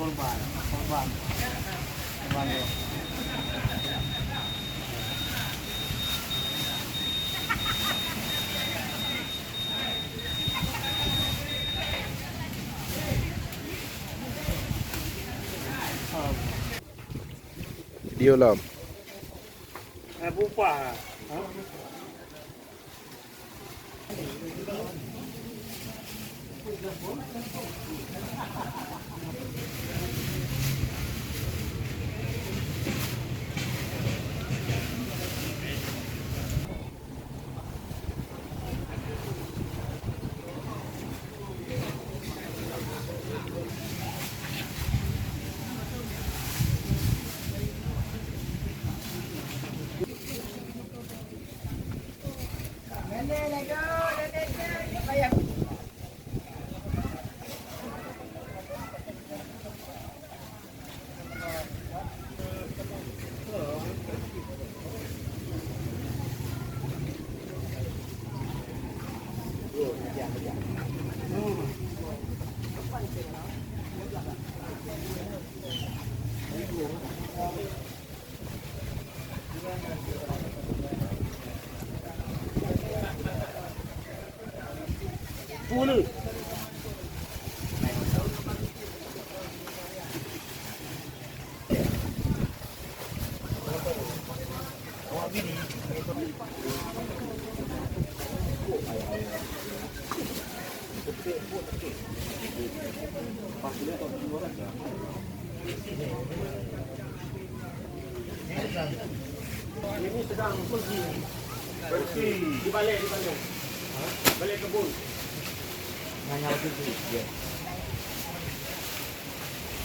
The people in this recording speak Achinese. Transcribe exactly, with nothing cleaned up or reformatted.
Korban, korban. Korban dia. Video lom. Eh, bupah. Ha? Ini sedang pergi. Pergi. Di balai, di balai. Balai kebun. Nanya waktu tu. Ya.